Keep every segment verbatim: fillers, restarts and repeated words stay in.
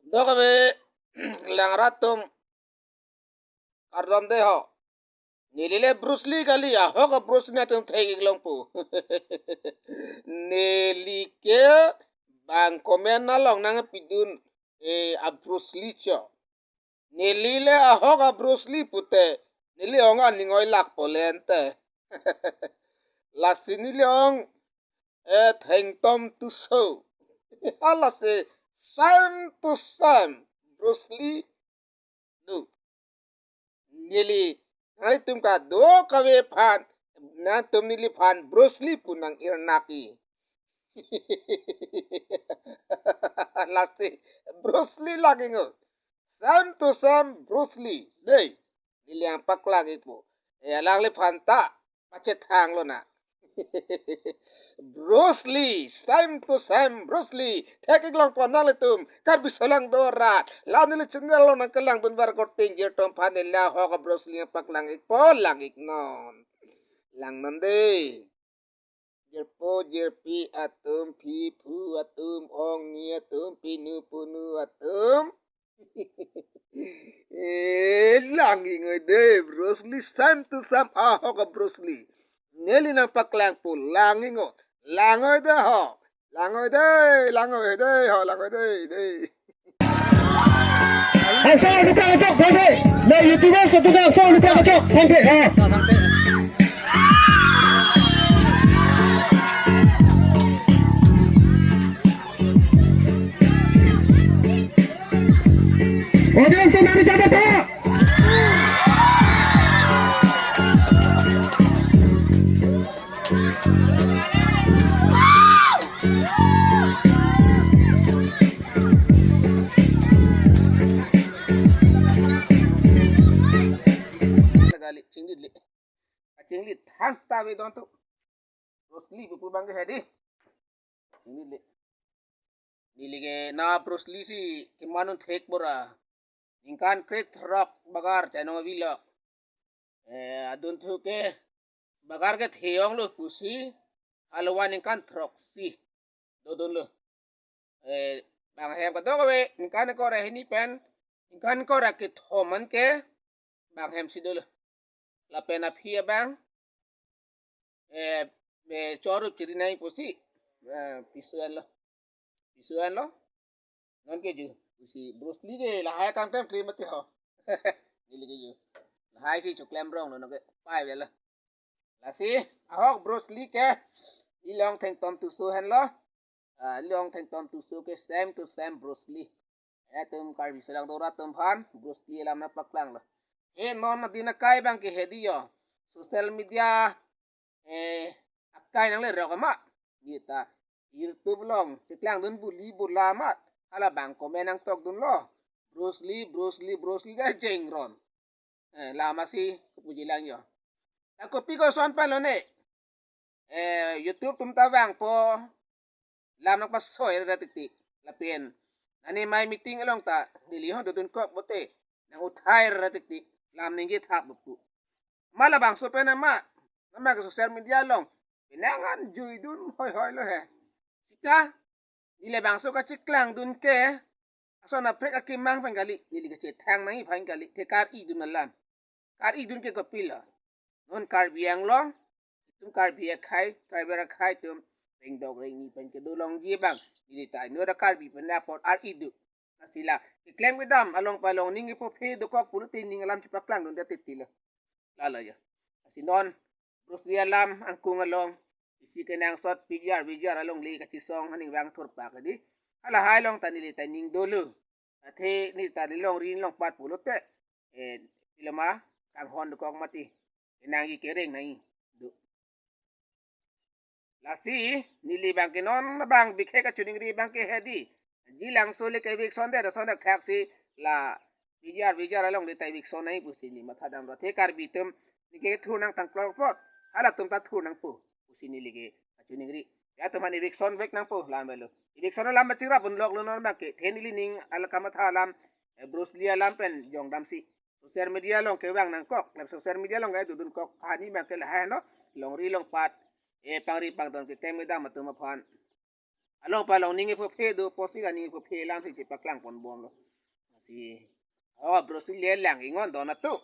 Dok ave, lang rat atum kardom de ho. Neli le Bruce Lee kali, ahok a Bruce Lee atum thek-ik longpo. Neli ke bang comment along nangpidun, eh, a Bruce Lee cho. Neli le ahok a Bruce Lee pute, neli ong aning oilak po le ante. Lasi neli ong, eh, Thengtom Tisso. Lasi same to same Bruce Lee do. Neli, nanglitum kadokave aphan, nangtum neliphan Bruce Lee pu nang-irnaki. Lasi Bruce Lee lagi ngo. Same to same Bruce Lee. Dei, neli nangpaklang-ikpo. Eh, alangliphan ta pachethang lonang. Bruce Lee, same to same Bruce Lee. Thek-ik longpo nanglitum, Karbi Solangdo arat. La neli channel along nangkelangdun bar korte ingjir atum aphan, neli ahok a Bruce Lee nangpaklang-ikpo, lang-iknon. Langnon dei. Jirpo jirpi atum, phiphu atum, ongni atum, pinu punu atum. Eh, lang-ik noi dei, Bruce Lee, same to same ahok a Bruce Lee. Neli nangpaklangpo, lang-ik noi. Lang noi dei ho. Lang noi dei, lang noi dei ho, lang noi dei, dei. Asal lupa kacok, sampai. Nah, YouTuber satu dah, asal lupa kacok, sampai. Ha. Audience, mari jaga, Pak. Kali, chinglit le. Kachinglit thangta ave don tu. Bruce Lee pu pu abang ke hedi. Chinglit le. Neli ke na Bruce Lee si kemanun thek bora. Ningkan krek throk bagar chainong avelo. Eh, adunthu ke bagar kethe onglo pusi, halavan ningkan throksi dodunlo. Eh, bang hem kadokave, ningkan ingkoi ra hini pen ningkan ingkoi ra kethom an ke bang hem si dolo. Lapen aphi abang, eh, eh, chorup chiri nai pusi, eh, piso anlo. Piso anlo. Non ke ju, pusi Bruce Lee ke lahai kangklem krim mati ho. Neli ke ju. Lahai si choklem rong lo, non ke pai avelo. Lasi, ahok Bruce Lee ke, neli ong Thengtom Tisso henlo. Ah, neli ong Thengtom Tisso ke same to same Bruce Lee. Latum Karbi Solangdo arat atum aphan Bruce Lee alam nangpaklanglo. Eh, non adin akai abang ke hedi ho. Social media, eh, akai nanglerok ma. Neta YouTube along cheklangdun buli bula ma. Hala bang comment nangtokdunlo. Bruce Lee, Bruce Lee, Bruce Lee, dah jengron. Eh, lama si kepuji lang ho. Ta kopi koson palo ne. Eh, YouTube atum ta vangpo. Lam nangpasoi ra tiktik. Lapen nani mai meeting along ta neli ho dodun kok pote, nang uthai ra tiktik. Lam ningje thap pu. Ma labangso pen ama, nama ke social media along penang an juidun hoihoi lo he. Sita, neli labangso kacheklangdun ke, ason aprek akemang pen kali, neli kachethang nangji aphan kali, te kar-idun alam. Kar-idun ke kopilo. Non Karbi Anglong, itum Karbi akhei, tribal akhei atum, rengdok rengni pen kedo longji abang, neli ta inut a Karbi pen apot ar-idu. Lasi la, keklem kedam, along palong ning ipo phe dokok pulote ning alam chepaklangdun det titi lo. Lalo ho. Lasi non, Bruce Lee alam angkung along, isi kenangsot P G R, V G R alongle kachesong aning vang thurpak di. Halahai along ta neli ta ning dolo. Athe neli ta neli longri longpat pulote, eh, ilama kanghon dokok mati. Kenangji kereng nangji do. Lasi, neli abang ke non abang bikhe kachiningri abang ke hedi. Ji langso le ke eviction det, ason dak thaksi la P G R, V G R alongle ta eviction nangji pusi neli mathadamlo. Athe Karbi atum neli ke thur nangtang klor plot. Halatum ta thur nangpo pusi neli ke kachiningri. Latum aphan eviction vek nangpo, lam avelo. Eviction alam pachirap unloklo non abang ke. Athe neli ning ala kamatha alam, eh, Bruce Lee alam pen jongdamsi social media along kevang nangkok. Lapen social media along ke dodun kok. Hani abang ke lahai no. Longri longpat, eh, pangri pangdon keklem kedam atum aphan. Along palong ning iphophe do, posi la ning iphophe lam si chepaklang pon bomlo. Si, oh, Bruce Lee le lang ingon don atum.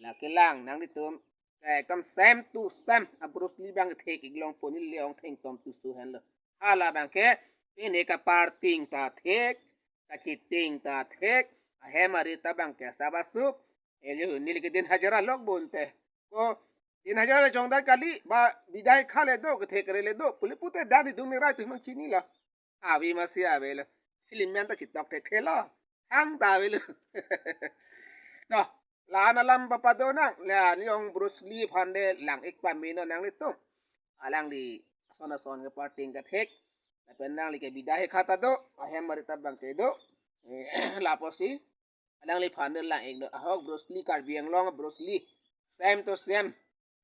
Lake lang nanglitum. Ekdom same to same. A Bruce Lee abang thek iklong pon, ili ong thengtom tu su henlo. Hala abangke, pine kaparting ta thek, kachiting ta thek, ahem arit abangke saba sup. Eli hu neli ke din hajar alok bonte. Ko, din hajar le jongdai kali, ba bidai khale do, kethek re le do, puli pute dan idun ni rai tu mang chinilo. Ave masi avelo. Film men ta chitok thekthe lo. Hang ta avelo. To, la-an alam papadonang, la-an ong Bruce Lee aphan de lang-ik pameno nanglitum. Alangli ason ason keparting ta thek. Lapen nangli ke bidai khata do, ahem arit abangke do. Eh, lapusi alangliphan de lang-ik do. Ahok Bruce Lee, Karbi Anglong Bruce Lee. Same to same.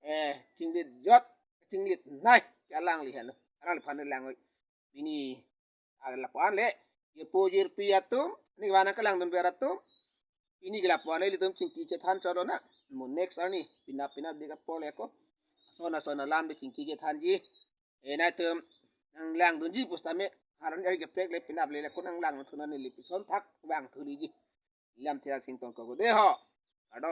Eh, chinglit jot, chinglit nai. Ke alangli henlo. Alangliphan de lang-ik. Pini, ah, lapu-an le. Jirpo jirpi atum, ne vana kelang dunver atum. Pini ke lapu-an le ilitum chingki chethan chot lonang. Mo next arni, penap penap dik apor le ko. Ason ason alam de chingki chethanji. Eh, nangtum nanglang dunji pusitame, haron ari keprek le penap le le ko nanglang thu nang, neli pison thak vang thu liji. Lam thira sing tong ko de ho.